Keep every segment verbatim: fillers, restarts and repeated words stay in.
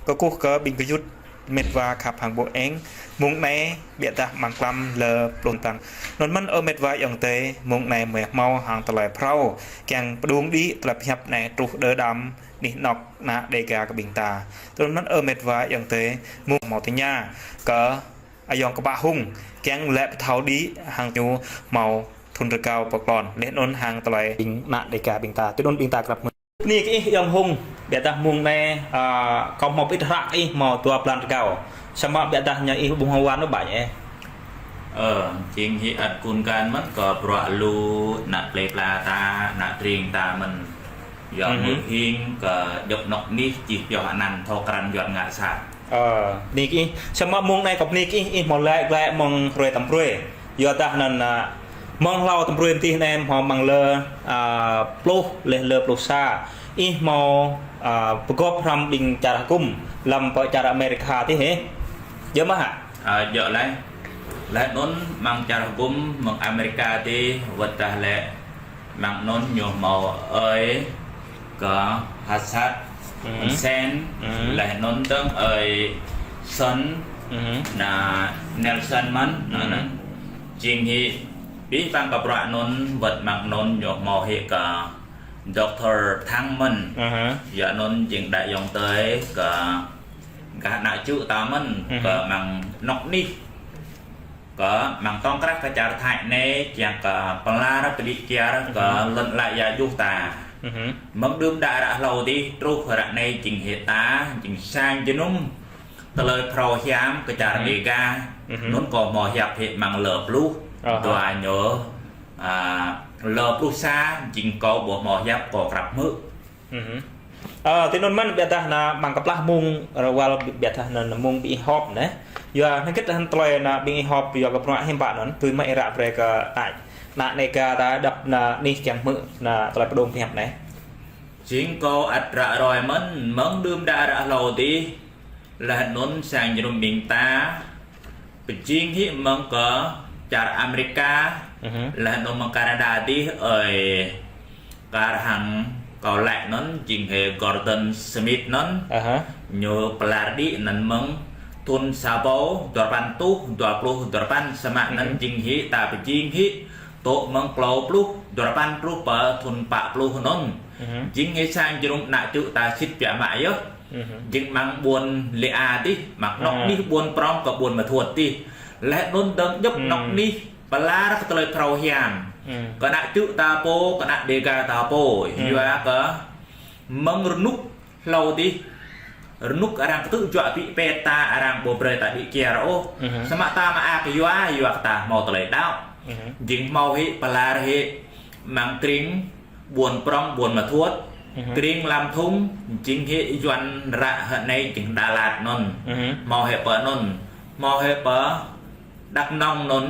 Kơkuh kơ ƀing gơyut mĕt wa khăp hăng ƀô̆ eng, mông anai ƀiădah amăng klăm lơ plung tăng. Anŭn mơ̆n ơ mĕt wa ayŏng adơi, mông anai mơi hmâo hăng tơlơi phrâo, kiăng pơdŏng đĭ tơlơi pơhiăp anai truh đơ đam anih anŏ ană Dêga kơ ƀing ta. Anŭn mơ̆n ơ mĕt wa ayŏng adơi, mông hmâo tơña kơ ayŏng Kơpă Hung, kiăng laĭ pơthâo đĭ hăng ñu hmâo thŭn rơgao pơklon, laih anŭn hăng tơlơi ƀing ană Dêga ƀing ta. Tui anŭn ƀing ta krăp mơ̆n. Bơni kơ ih ayŏng Hung, ƀiădah mông anai, a, kâo hmâo pơit hră kơ ih hmâo dua blan rơgao. Samơ̆ ƀiădah ñu ih ƀu hmâo wan ôh ƀă ĕ. Ơ, jing hĭ ăt kŭn kan mơ̆n kơ bruă lu ană plei pla ta, ană tring ta mơ̆n. Yua Mhm. mơ̆ng hing kơ djŏp anŏ anih čih pioh anăn thâo krăn Yuan ngă sat. Ơ, bơni kơ ih. Samơ̆ mông anai kâo bơni kơ ih, ih hmâo laĭ glaĭ mơ̆ng hrơi tơm brơi. Yua dah anŭn, a, mơ̆ng hlâo tơm brơi mơ̆ng tih anai hmâo amăng lơ, a, pluh, laih lơ pluh sa. Ih hmâo, a, pơgop hrŏm ƀing čar hơgŭm lăm pơ čar Amerika tih hĕ. Djơ̆ mơ̆ hă? A, djơ̆ laih. Laih anŭn amăng čar hơgŭm mơ̆ng Amerika tih wơ̆t dah lĕ amăng anŭn ñu hmâo ơi kơ Hassad, Mhm. Sen, Mhm. laih anŭn dơ̆ng ơi Son, Mhm. ană Nelson mơ̆n, anŭn. Mhm. Jing hĭ abih bang kơ bruă anŭn wơ̆t amăng anŭn ñu hmâo hĭ kơ Doctor Thăng mơ̆n. Aha. Yua anŭn jing đa ayŏng adơi kơ gah ană čư̆ ta mơ̆n, Mhm. kơ amăng anŏ anih. Kơ amăng tŏng krah kơ čar Thái anai, kiăng kơ pơlar pơđĭ kiar kơ Mhm. lŏn ala ia juh ta. Mhm. Mơ̆ng đưm đă ră hlâo dih, truh ră anai jing hĭ ta, jing sang jơnum tơlơi phrâo hiam kơ čar Mhm. Dêga. Mhm. Anŭn kâo hmâo hiăp hĭ amăng lơ pluh, Aha. dua ñu, a, lơ pluh sa, jing kâo ƀu hmâo hiăp kâo krăp hmư̆. Mhm. Ơ, tui anŭn mơ̆n ƀiădah ană amăng kơplah mông rơwăl ƀiădah anŭn mông ƀing ih họp anai. Yua hơget hăng tơlơi ană ƀing ih họp yua kơ bruă hiư̆m pă anŭn, tui mă ih ră brơi kơ ană, ană Dêga ta dăp ană anih kiăng hmư̆ ană tơlơi pơdŏng pơhiăp anai. Jing kâo ăt ră ruai mơ̆n, mơ̆ng đưm đă ră hlâo dih, laih anŭn sang jơnum ƀing ta, pơjing hĭ mơ̆ng kơ čar Amerika, Mhm. laih anŭn mơ̆ng Canada dih, ơi, kar hăng kâo laĭ anŭn, jing hĭ Gordon Smith anŭn, Aha. ñu pơlar đĭ anŭn mơ̆ng thŭn sa rơbâo dua rơpăn rơtuh dua pluh dua rơpăn, samơ̆ anŭn Mhm. jing hĭ ta pơjing hĭ, tŏ mơ̆ng klâo pluh dua rơpăn truh pơ thŭn pă pluh anŭn. Mhm. Jing hĭ sang jơnum ană čư̆ ta sĭt biă mă yơh. Mhm. Jing amăng ƀuôn Lêa dih, amăng anŏ Ah. anih ƀuôn prŏng kơ ƀuôn Mơ Thuôt dih. Laih anŭn dơ̆ng djŏp Hmm. anŏ anih pơlar kơ tơlơi phrâo hiam. Hmm. Kơ ană čư̆ ta pô, kơ ană Dêga ta pô. Hmm. Yua kơ mơ̆ng rơnŭk hlâo dih. Rơnŭk arăng kơtư̆ juă pĭ pet ta arăng ƀu brơi ta đĭ kiar ôh. Mhm. Samơ̆ ta mơak yua, yua kơ ta hmâo tơlơi đaŏ. Mhm. Jing hmâo hĭ pơlar hĭ amăng tring ƀuôn prŏng ƀuôn Mơ Thuôt. Mhm. Tring Lâm Đồng jing hĭ Yuan ră hơnai jing Đà Lạt anŭn. Mhm. Hmâo hĭ pơ anŭn. Hmâo hĭ pơ Đắk Nông anŭn,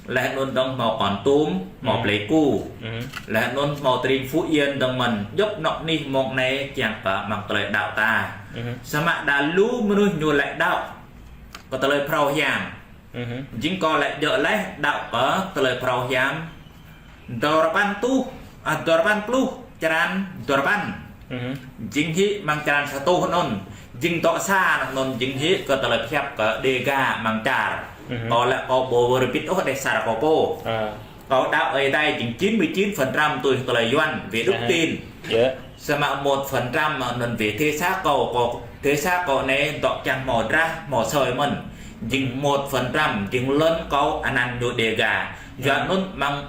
laih anŭn dơ̆ng hmâo Kon Tum, hmâo Mhm. Pleiku. Mhm. Laih anŭn hmâo tring Phú Yên dơ̆ng mơ̆n, djŏp anŏ anih mơ̆ng anai kiăng kơ amăng tơlơi đaŏ ta. Mhm. Samơ̆ đa lu mơnuih ñu laĭ đaŏ kơ tơlơi phrâo hiam. Mhm. Jing kâo laĭ djơ̆ laih đaŏ kơ tơlơi phrâo hiam. Dua rơpăn rơtuh, a, dua rơpăn pluh, črăn dua rơpăn. Mhm. Jing hĭ amăng črăn sa rơtuh anŭn. Jing dŏ sa anŭn jing hĭ kơ tơlơi pơhiăp kơ Dêga amăng čar. Mhm. Kâo laĭ kâo ƀu wơr bit ôh đeh sar kâo pô. A. Kâo đaŏ ơi adai jing chín mươi chín phần trăm tui tơlơi Yuan, về đức Aha. tin. Yơh. Samơ̆ một phần trăm anŭn về thể xác kâo, kâo, thể xác kâo anai dŏ čang hmâo drah, hmâo sơi mơ̆n. Jing một phần trăm, jing lŏn kâo anăn ñu Dêga. Yua Mhm. anŭn amăng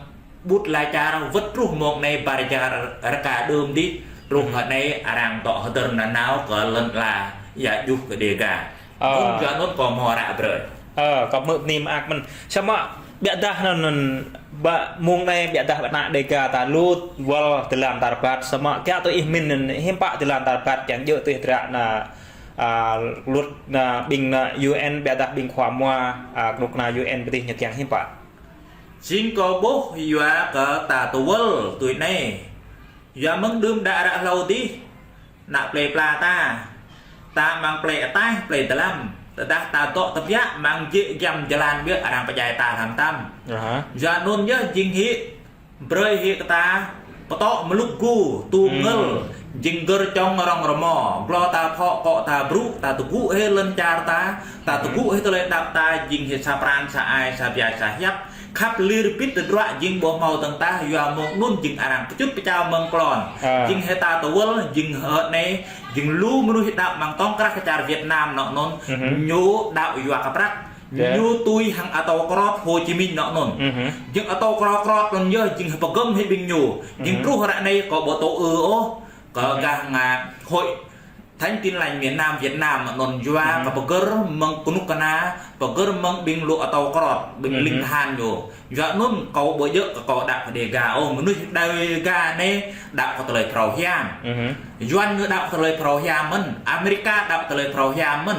ƀut ala čar wơ̆t truh mơ̆ng anai ƀar rơka đưm dih, truh Mhm. hơnai arăng dŏ hơdơr nanao kơ lŏn ala ia juh kơ Dêga. Ơ. Anŭn yua anŭn kâo hmâo ră brơi. Ơ, kâo hmư̆ bơni mơak mơ̆n. Samơ̆ ƀiădah anŭn, anŭn, ƀă mông anai ƀiădah ană Dêga ta lu wơl tơlơi tar ƀat, samơ̆ kiăng tui ih mĭn anŭn hiư̆m pă tơlơi tar ƀat kiăng djơ̆ tui hơdră ană, a, luật ană ƀing ană U N ƀiădah ƀing khua mua, a, kơnuk kơna U N pơtih ñu kiăng hiư̆m pă. Jing kâo ƀuh yua kơ ta tơwơl tui anai. Yua mơ̆ng đưm đă ră hlâo dih, ană plei pla ta. Ta amăng plei ataih, plei dơlăm. Tơdah ta dŏ tơbiă, amăng jĕ giăm jơlan biă arăng pơdjai ta hlăm tăm. Aha. Yua anŭn yơh jing hĭ, brơi hĭ kơ ta, pơtŏ mlŭk gu, tu Hmm. ngơl, Jing gơ̆r čŏng rŏng rơmô, glô ta phŏ, akŏ ta brŭ, ta tơgŭ hĭ lŏn čar ta, ta tơgŭ hĭ tơlơi đaŏ ta, jing hĭ sa pran, sa ai, sa biă, sa hiăp, khăp lir bit tơdruă jing ƀu hmâo dơ̆ng tah, yua mơ̆ng anŭn jing arăng pơčŭt pơčao mơ̆ng klon. Jing hĭ ta tơwơl, jing hĭ anai, jing lu mơnuih đaŏ amăng tŏng krah kơ čar Việt Nam anŭn, ñu đaŏ yua kơ prăk. Ñu tui hăng atâo krot Hồ Chí Minh anŭn. Jing atâo krot krot anŭn yơh, jing pơgơ̆m hĭ ƀing ñu. Jing truh ră anai kâo ƀu tŭ ư ôh kơ gah ngă Hội Thánh Tin Lành miền Nam Việt Nam anŭn yua kơ pơgơ̆r mơ̆ng kơnuk kơna, pơgơ̆r mơ̆ng ƀing lu atâo krot, ƀing ling tơhan ñu. Yua anŭn kâo ƀu djơ̆ kơ kâo đaŏ kơ Đêga ôh, mơnuih Đêga anai đaŏ kơ tơlơi phrâo hiam. Yuan ñu đaŏ kơ tơlơi phrâo hiam mơ̆n, Amerika đaŏ kơ tơlơi phrâo hiam mơ̆n.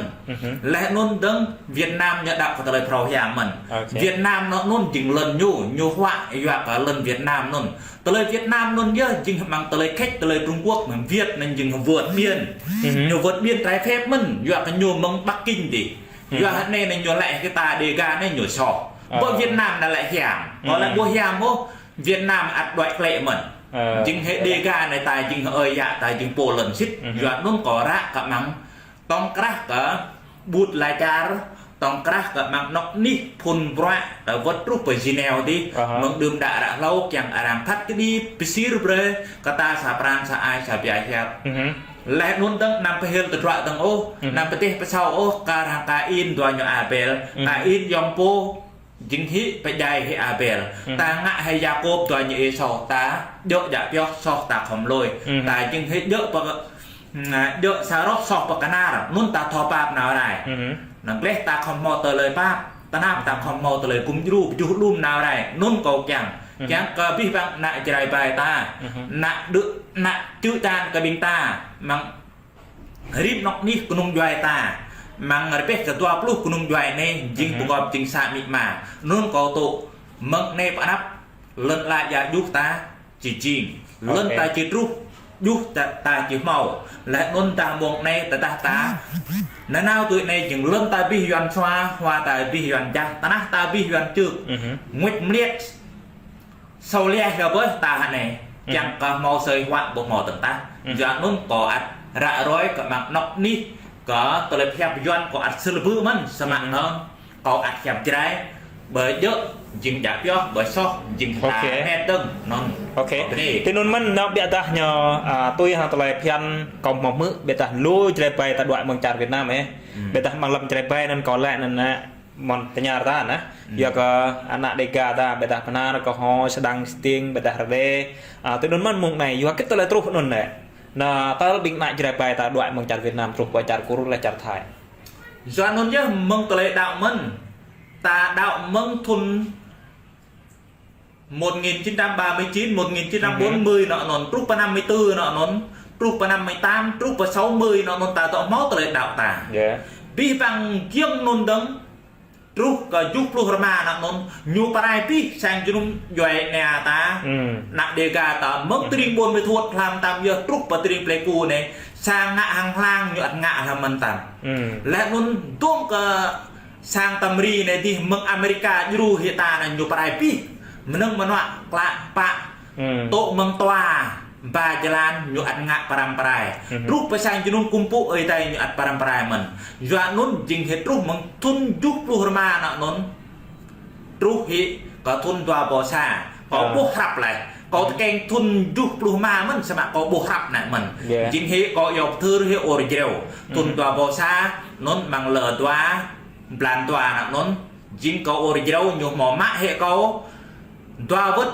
Laih anŭn dơ̆ng Việt Nam ñu đaŏ kơ tơlơi phrâo hiam mơ̆n. Việt Nam anŭn jing lŏn ñu, ñu huă yua kơ lŏn Việt Nam anŭn. Tơlơi Việt Nam anŭn yơh jing amăng tơlơi khĕč tơlơi Trung Quốc mơ̆n, Việt anŭn jing vượt biên. Ñu vượt biên trái phép mơ̆n, yua kơ ñu mơ̆ng Bắc Kinh dih. Yua hơnai anŭn ñu laĭ kơ ta Đêga anai ñu soh. Ƀơi Việt Nam anai laĭ hiam. Kâo laĭ ƀu hiam ôh, Việt Nam ăt đuaĭ klĕ mơ̆n. Jing hĭ Đêga anai ta jing ơi yă ta jing pô lŏn sĭt. Yua anŭn kâo ră kơ amăng tŏng krah kơ ƀut la čar, tŏng krah kơ amăng anŏ anih phŭn bruă, kơ wơ̆t truh pơ Geneva dih, mơ̆ng đưm đă ră hlâo kiăng arăng phat kơđi pơsir brơi kơ ta sa pran sa ai sa biă hiăp. Laih anŭn dơ̆ng anăm pơhil tơdruă dơ̆ng ôh, anăm pơdeh pơsao ôh, kar hăng Kain dua ñu Abel, Kain yom pô, jing hĭ pơdjai hĭ Abel. Ta ngă hĭ Yakôb dua ñu Êsâu, ta djơ̆ djă pioh soh ta khŏm lui. Ta jing hĭ djơ̆ pơ, djơ̆ sa rŏh soh pơ kơnar, anŭn ta thâo pap nao rai. Năng gleh ta khŏm hmâo tơlơi pap, tơnap ta khŏm hmâo tơlơi gum djru, pơjuh đum nao rai, anŭn kâo kiăng. Kiăng kơ abih bang ană Jrai ƀai ta, ană đư̆, ană čư̆ čan kơ ƀing ta, amăng rĭm anŏ anih kơnung djuai ta, amăng rơbeh kơ dua pluh kơnung djuai anai, jing pơgop jing sa amĭ ama. Anŭn kâo tŭ, mơ̆ng anai pơ anăp, lŏn ala ia juh ta či jing. Lŏn ta či truh, juh ta, ta či hmâo. Laih anŭn ta mơ̆ng anai tơdah ta nanao tui anai jing lŏn ta abih Yuan sua, hua ta abih Yuan jah, tơnah ta abih Yuan čư̆. Nguĕt mliĕt. Sâu liah kơ ƀơi ta hơnai, kiăng kơ hmâo sơi huă ƀu hmâo dơ̆ng tah. Yua anŭn kâo ăt ră ruai kơ amăng anŏ anih, kơ tơlơi pơhiăp Yuan kâo ăt sĭ lơbư̆ mơ̆n, samơ̆ anŭn kâo ăt hiăp Jrai, ƀơi djơ̆, jing djă pioh, ƀơi soh, jing ta met dơ̆ng, anŭn. Kâo bơni. Tui anŭn mơ̆n, nao biă dah ñu, a, tui hăng tơlơi phiăn kâo hmâo hmư̆, biă dah lu Jrai ƀai ta đuaĭ mơ̆ng čar Việt Nam, ơ. Biă dah amăng lăm Jrai ƀai anŭn kâo laĭ anŭn, a, mơ̆n tơña ta anai. Yua kơ ană Đêga ta, biă dah Bơnar, Kơho, Sêdang, Stiêng, biă dah Rơđê. A, tui anŭn mơ̆n mơ̆ng anai, yua hơget tơlơi truh anŭn anai. Anai, tơl ƀing ană Jrai ƀai ta đuaĭ mơ̆ng čar Việt Nam truh pơ čar Kur laih čar Thái. Yua anŭn yơh mơ̆ng tơlơi đaŏ mơ̆n. Ta đaŏ mơ̆ng thŭn một nghìn chín trăm ba mươi chín, một nghìn chín trăm bốn mươi anŭn anŭn, truh pơ năm mươi tư anŭn anŭn, truh pơ năm mươi tám, truh pơ sáu mươi anŭn anŭn ta dŏ hmâo tơlơi đaŏ ta. Abih bang giŏng anŭn dơ̆ng, truh kơ juh pluh rơma anŭn anŭn, ñu pơrai abih sang jơnum djuai ania ta, ană Đêga ta, mơ̆ng tơring Buôn Ma Thuột hlăm tam yơh, truh pơ tơring Pleiku anai, sang ngă hăng hlang ñu ăt ngă hlăm mơ̆n tam. Laih anŭn dơ̆ng kơ sang Tâm Ri anai dih mơ̆ng Amerika djru hĭ ta anŭn ñu pơrai abih. Mơnơ̆ng mơnuă klă pă. Tŏ mơ̆ng tua ba jơlan ñu ăt ngă pơrăm pơrai. Truh pơ sang jơnum kơkuh pơpŭ ơi adai ñu ăt pơrăm pơrai mơ̆n. Yua anŭn jing hĭ truh mơ̆ng thŭn juh pluh rơma anŭn anŭn. Truh hĭ kơ thŭn dua rơbâo sa. Kâo ƀuh hrăp laih. Kâo tơkeng thŭn juh pluh rơma mơ̆n samơ̆ kâo ƀuh hrăp anai mơ̆n. Jing hĭ kâo iâu pơthưr hĭ ur jreo. Thŭn dua rơbâo sa anŭn amăng lơ dua blan dua anŭn anŭn. Jing kâo ur jreo ñu hmâo mă hĭ kâo dua wơ̆t,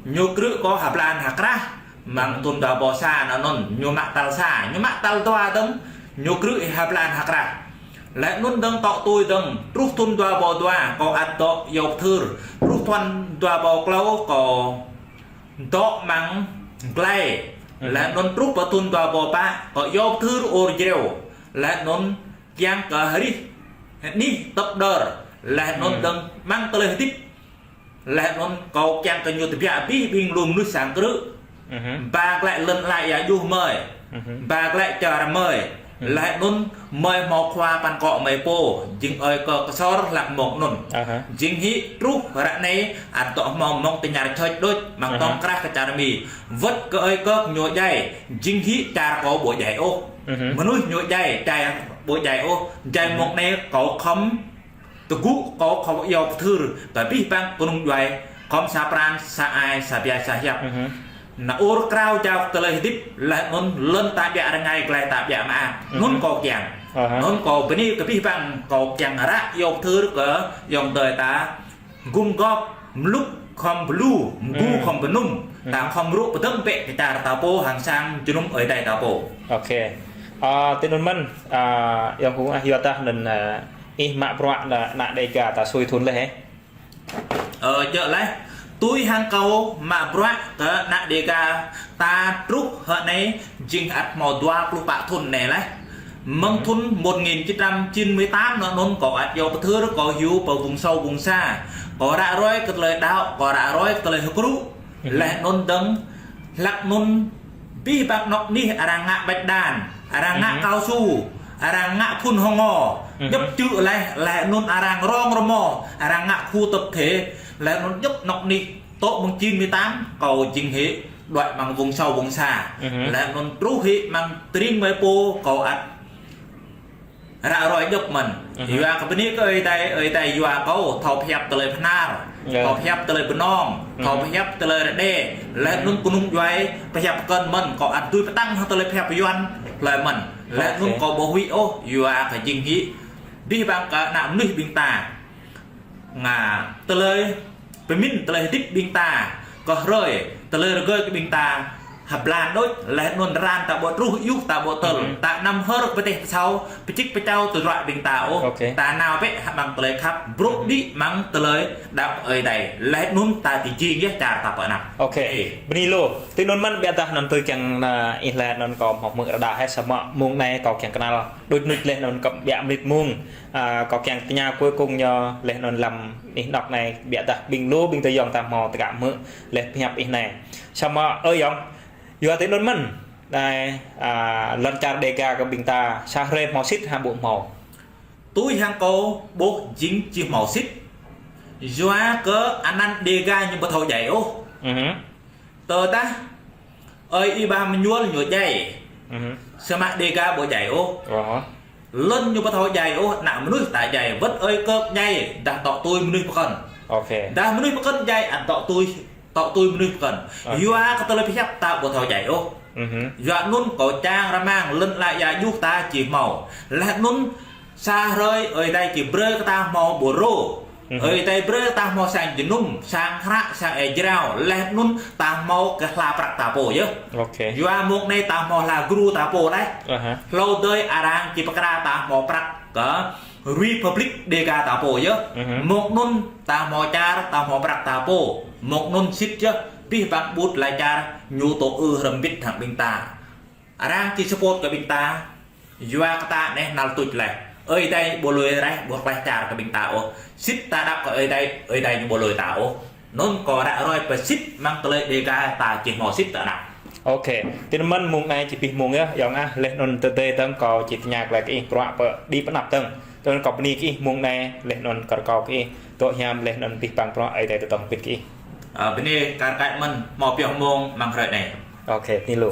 ñu krư̆ kâo ha blan ha krah, amăng thŭn dua rơbâo sa anŭn anŭn, ñu mă tal sa, ñu mă tal dua dơ̆ng, ñu krư̆ ha blan ha krah. Laih anŭn dơ̆ng tŏ tui dơ̆ng, truh thŭn dua rơbâo dua, kâo ăt dŏ iâu pơthưr, truh thŭn dua rơbâo klâo, kâo dŏ amăng glai. Laih anŭn truh pơ thŭn dua rơbâo pă, kâo iâu pơthưr ur jreo. Laih anŭn kiăng kơ arih anih tơ̆p đơr. Laih anŭn dơ̆ng amăng tơlơi hơdip. Laih anŭn kâo kiăng kơ ñu tơbiă abih ƀing lu mơnuih sang krư̆. Ba glaĭ lŏn ala ia juh mơi. Ba glaĭ čar mơi. Laih anŭn mơi hmâo khua păn akŏ mơi pô, jing ơi kơ Ksor hlăk mơ̆ng anŭn. Jing hĭ truh ră anai, ăt dŏ hmâo mơ̆ng tơñar čơč đôč, mơ̆ng tŏng krah kơ čar Mi. Wơ̆t kơ ơi kơ ñu djai, jing hĭ čar kâo ƀu djai ôh. Mơnuih ñu djai, čar ƀu djai ôh. Djai mơ̆ng anai kâo khŏm tơgŭ, kâo khŏm iâu pơthưr kơ abih bang kơnung djuai, khŏm sa pran, sa ai, sa biă, sa hiăp. Nao ur krao jao tơlơi hơdip, laih anŭn lŏn ta ƀiă rơngai, glai ta ƀiă mơak. Anŭn kâo kiăng. Anŭn kâo bơni kơ abih bang, kâo kiăng ră iâu pơthưr kơ ayŏng adơi ta gum gŏp, mlŭk khŏm pơlu, mgu khŏm pơnum, ta khŏm rŭ pơdơ̆ng bĕ kơ čar ta pô hăng sang jơnum ơi adai ta pô. Ơ, tui anŭn mơ̆n, ơ, ayŏng Hung ah, yua dah anŭn, ơ, ih mă bruă ană Dega ta sui thun laih hă? Ơ, djơ̆ laih. Tui hăng kâo mă bruă kơ ană Dega ta truh hơ anai jing ăt hmâo dua pluh pă thun anai laih. Mơ̆ng thun một nghìn chín trăm chín mươi tám anŭn kâo ăt iâu pơthưr, kâo hyu pơ vùng sâu vùng xa. Kâo ră ruai kơ tơlơi đaŏ, kâo ră ruai kơ tơlơi hơkrŭ. Laih anŭn dơ̆ng, hlăk anŭn abih bang anŏ anih arăng ngă bạch đàn, arăng ngă cao su, arăng ngă phun hơngô. Djŏp čư̆ laih, laih anŭn arăng rong rơmô, arăng ngă khu tập thể, laih anŭn djŏp anŏ anih. Tŏ mơ̆ng chín mươi tám kâo jing hĭ đuaĭ mơ̆ng vùng sâu vùng xa. Laih anŭn truh hĭ mơ̆ng tơring mơi pô kâo ăt ră ruai djŏp mơ̆n. Yua kơ bơni kơ ơi adai, ơi adai yua kâo thâo pơhiăp tơlơi Bahnar, thâo pơhiăp tơlơi Bơnông, thâo pơhiăp tơlơi Rơđê. Laih anŭn kơnung djuai pơhiăp pơkŏn mơ̆n, kâo ăt dưi pơtăng hăng tơlơi pơhiăp Yuan hlơi mơ̆n. Laih anŭn kâo ƀu huĭ ôh, yua kơ jing hĭ abih bang kơ ană mơnuih ƀing ta. Ngă tơlơi pơmĭn tơlơi hơdip ƀing ta, kơ hrơi, tơlơi rơgơi kơ ƀing ta hơblan đôč, laih anŭn ran ta ƀu truh, yŭ ta ƀu tơl, ta năm hơr pơteh pơsao, pơčik pơčao tơdruă ƀing ta ôh. Ta nao bĕ hă mơ̆ng tơlơi khăp, brŭ đĭ mơ̆ng tơlơi đaŏ ơi adai, laih anŭn ta či jing yơh čar ta pơ anăp. Bơni lu, tui anŭn mơ̆n, biă dah anŭn tui kiăng, ơ, ih laih anŭn kâo hmâo hmư̆ rơđah hă, samơ̆ mông anai kâo kiăng kơnăl đôč đôč laih anŭn kơ biă mơnit mông. Ơ, kâo kiăng tơña cuối cùng ñu laih anŭn lăm anih anŏ anai, biă dah ƀing lu ƀing ta ayŏng ta hmâo tơgă hmư̆ laih pơhiăp ih anai. Samơ̆ ơi ayŏng, yua tui anŭn mơ̆n. Anai, ơ, lŏn čar Dega kơ ƀing ta sa hrơi hmâo sĭt hă ƀu hmâo? Tui hăng kâo ƀuh jing či hmâo sĭt. Yua kơ anăn Dega ñu ƀu thâo djai ôh. Tơdah ơi Y Bham Mañual ñu djai, samơ̆ Dega ƀu djai ôh. Lŏn ñu ƀu thâo djai ôh, ană mơnuih ta djai, wơ̆t ơi Kơk djai, dah tŏ tui mơnuih pơkŏn. Dah mơnuih pơkŏn djai, ăt tŏ tui, tŏ tui mơnuih pơkŏn. Yua kơ tơlơi pơhiăp ta ƀu thâo djai ôh. Yua anŭn kâo čang rơmang lŏn ala ia juh ta či hmâo. Laih anŭn sa hrơi ơi adai či brơi kơ ta hmâo ƀôrô. Ơi adai brơi ta hmâo sang jơnum, sang hră, sang ê jrao, laih anŭn ta hmâo kơ hla prăk ta pô yơh. Yua mông anai ta hmâo hla gru ta pô laih. Hlâo dơi arăng či pơkra ta hmâo prăk kơ Republic Dega ta pô yơh. Mông anŭn ta hmâo čar, ta hmâo prăk ta pô. Mông anŭn sĭt yơh, abih bang ƀut lŏn čar ñu tŏ ư hrŏm bĭt hăng ƀing ta. Arăng či support kơ ƀing ta. Yua kơ ta anai năl tuč laih. Ơi adai ƀu lui raih, ƀu klaih čar kơ ƀing ta ôh. Sĭt ta đaŏ kơ ơi adai, ơi adai ñu ƀu lui ta ôh. Anŭn kâo ră ruai pơsĭt mơ̆ng tơlơi Dega ta či hmâo sĭt tơ anăp. Tui anŭn mơ̆n mông anai či abih mông yơh, ayŏng ah, laih anŭn tơdơi dơ̆ng kâo či tơña glaĭ kơ ih bruă pơ đĭ pơ anăp dơ̆ng. Tui anŭn kâo bơni kơ ih mông anai, laih anŭn kâo rơkâo kơ ih dŏ hiam laih anŭn abih bang bruă Ơi Adai tơtŏng bĭt kơ ih. Ơ, bơni kar kaĭ mơ̆n, hmâo pioh mông mơ̆ng hrơi anai. Bơni lu.